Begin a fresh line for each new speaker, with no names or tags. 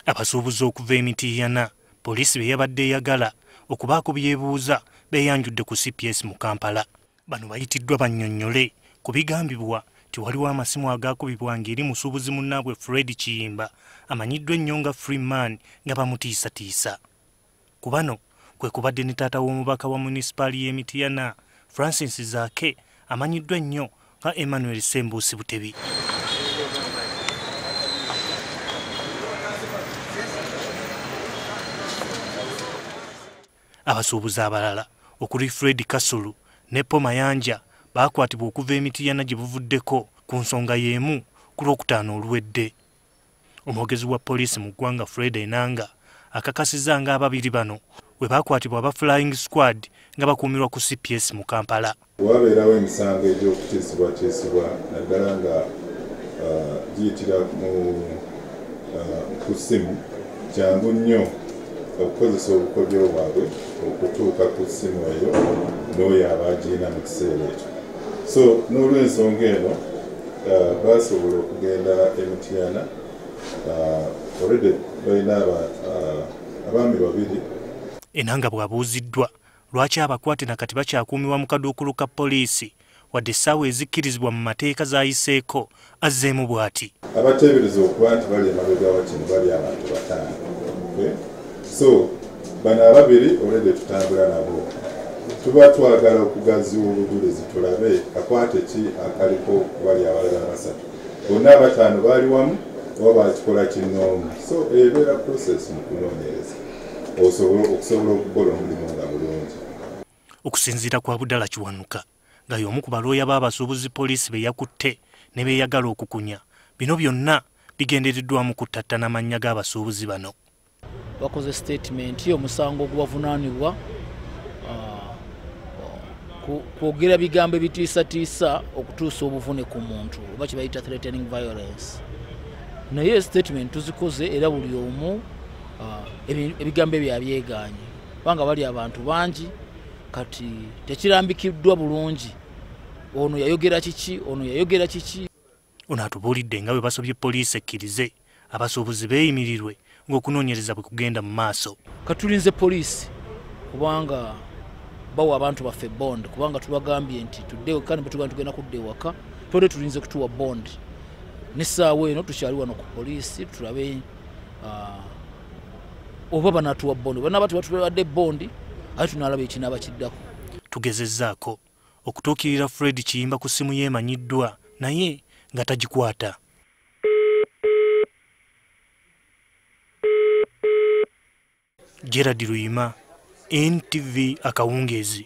Abasuubuzi okuva e Mityana poliisi be yabadde eyagala okubaako byebuuza beeyanjudde ku CPS mu Kampala. Bano bayitiddwa bannyonnyole ku bigambibwa nti waliwo amasimu agaakubibwa ng'eri musuubuzi munnaabwe Fred Kiyimba amanyiddwa ennyo nga Freeman nga bamutiisatiisa. Ku bano kwe kubadde ne taata w'omubaka wa munisipaali y'e Mityana Francis Zaake amanyiddwa ennyo nga Emmanuel Ssembuusi Butebi. Abasuubuzi abalala okuli Fred Kasulu ne Paul Mayanja baakwatibwa okuva e Mityana gye buvuddeko ku nsonga y'emu ku Lwokutaano oluwedde. Omwogezi wa poliisi mu ggwanga Fred Enanga akakasizza ng'ababiri bano we baakwatibwa aba Flying Squad nga bakuumirwa ku CPS mu Kampala.
Wabeerawo emisango egy'okutiisibwatiisibwa naddala nga giyitira ku ssimu, kyangu nnyo okukozesa obukodyo bwabwe okutuuka ku ssimu eyo n'oyo aba agirina mu kiseera ekyo. So n'olw'ensonga eno basobola okugenda e Mityana, already balina abaami babiri.
Enanga bw'abuuziddwa lwaki abakwate nakati bakyakuumibwa mu kaduukulu ka poliisi wadde essaawa ezikkirizibwa mu mateeka zaayiseeko, azzeemu bw'ati:
abateebereza okuba nti bali emabega wa kino bali abantu bataano. So bano ababiri already tutambula nabo, tuba twagala okugaziwa obujulizi tulabe kakwate ki akaliko bali abalala basatu. Bonna abataano baali wamu oba bakikola kinnoomu. So ebeera process mu kunoonyereza okusobola okukola omulimu nga bulungi.
Okusinziira ku Abudala Kiwanuka nga y'omu ku balooya b'abasuubuzi poliisi be yakutte ne beeyagala okukunya, bino byonna bigendereddwamu kuttattana amannya g'abasuubuzi bano.
Bakoze statement omusango ogubavunaanibwa kwogera bigambo ebitiisatiisa okutuusa obuvune ku muntu oba kye bayita threatening violence. Naye statement tuzikoze era buli omu ebigambo ebyo abyegaanye kubanga bali abantu bangi, kati tekirambikiddwa bulungi ono yayogera kiki, ono yayogera kiki.
Ono atubuulidde nga bwe basobye poliisi ekkirize abasuubuzi beeyimirirwe ng'okunoonyereza bwe kugenda mu maaso.
Katulinze poliisi kubanga bawa abantu baffe bond, kubanga tubagambye nti tudde ewaka ne batugamba tugenda kudda ewaka, twali tulinze kutuwa bond. N'essaawa eno tukyali wano ku poliisi tulabe oba banaatuwa bond, banaaba tebatuwadde bond ate tunaalaba ekinaaba kiddako.
Tugezezzaako okutuukirira Fred Kiyimba ku ssimu ye emanyiddwa naye nga tagikwata. Gerald Luyima, NTV akawungeezi.